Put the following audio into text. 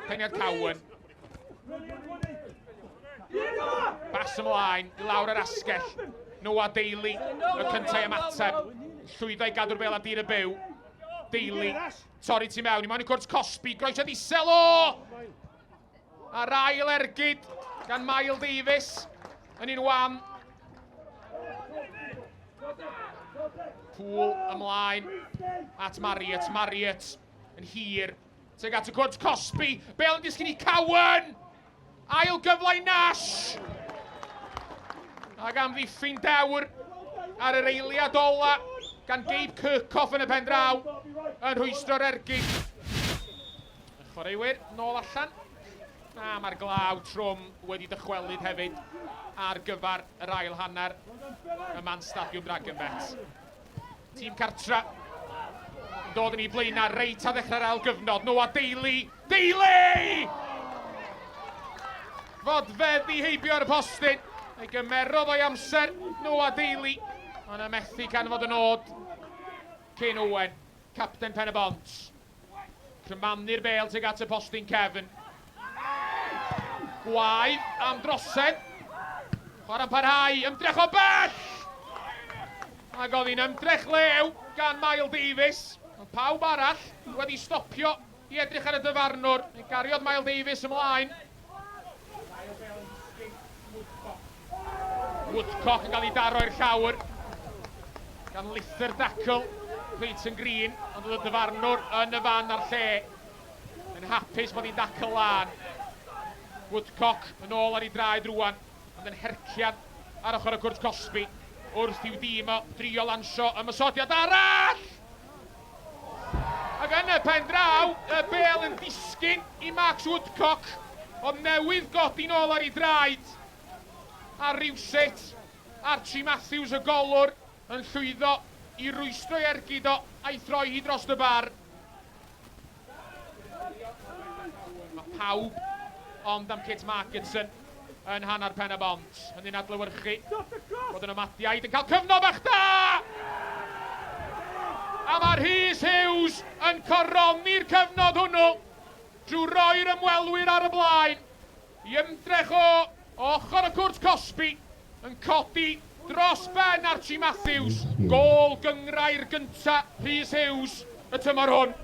Peniad Cowan. Bas ymlaen, i lawr yr asgell. Noah Daly, y cyntaf i ymateb. Llwyddo i gadw'r bel ar dir y byw. Daly, torri tu mewn, i mewn i cwrt cosbi, groesiad isel o! A'r ail ergyd gan Mael Davies yn un wan. Pŵl ymlaen at Marriott. Marriott yn hir. Tuag at y cwrt cosbi. Bel yn disgyn i Cowan! Ail gyfle i Nash! Ac amddiffyn dewr ar yr eiliad ola gan Gabe Kirchhoff yn y pen draw yn rhwystro'r ergyd. Y chwaraewyr nôl allan. A mae'r glaw trwm wedi dychwelyd hefyd ar gyfer yr ail hanner yma'n Stadiwm Dragonbet. Tîm cartra yn dod yn ei blaenau reit ar ddechrau'r ail gyfnod. Noah Daly. Daly! Fodfeddi heibio ar y postyn. Ei gymerodd o'i amser Noah Daly. Ond y methu canfod y nod. Cyn Owen, capten Pen y Bont. Crymanu'r bêl tuag at y postyn cefn. Gwaedd am drosedd. Chwarae'n parhau, ymdrech o bell! Ac oedd hi'n ymdrech lew gan Mael Davies. Ond pawb arall wedi stopio i edrych ar y dyfarnwr. Fe gariodd Mael Davies ymlaen. Woodcock yn cael ei daro i'r llawr gan lithr dacl Clayton Green, ond oedd y dyfarnwr yn y fan a'r lle yn hapus bod hi'n dacl lân. Woodcock yn ôl ar ei draed rwan, ond yn hercian ar ochr y cwrt cosbi wrth i'w dîm o drio lansio ymosodiad arall! Ac yn y pen draw, y bêl yn disgyn i Max Woodcock, oedd newydd godi'n ôl ar ei draed. A rywsut, Archie Matthews y golwr yn llwyddo i rwystro'i ergyd o a'i throi hi dros y bar. Mae pawb ond am Kit Markinson yn hanner pen y bont. Hynny'n adlewyrchu bod y Nomadiaid yn cael cyfnod bach da! A mae Rhys Hughes yn coroni'r cyfnod hwnnw drwy roi'r ymwelwyr ar y blaen i ymdrech o ochr y cwrt cosbi yn codi dros ben Archie Matthews. Gôl gynghrair gynta' Rhys Hughes y tymor hwn.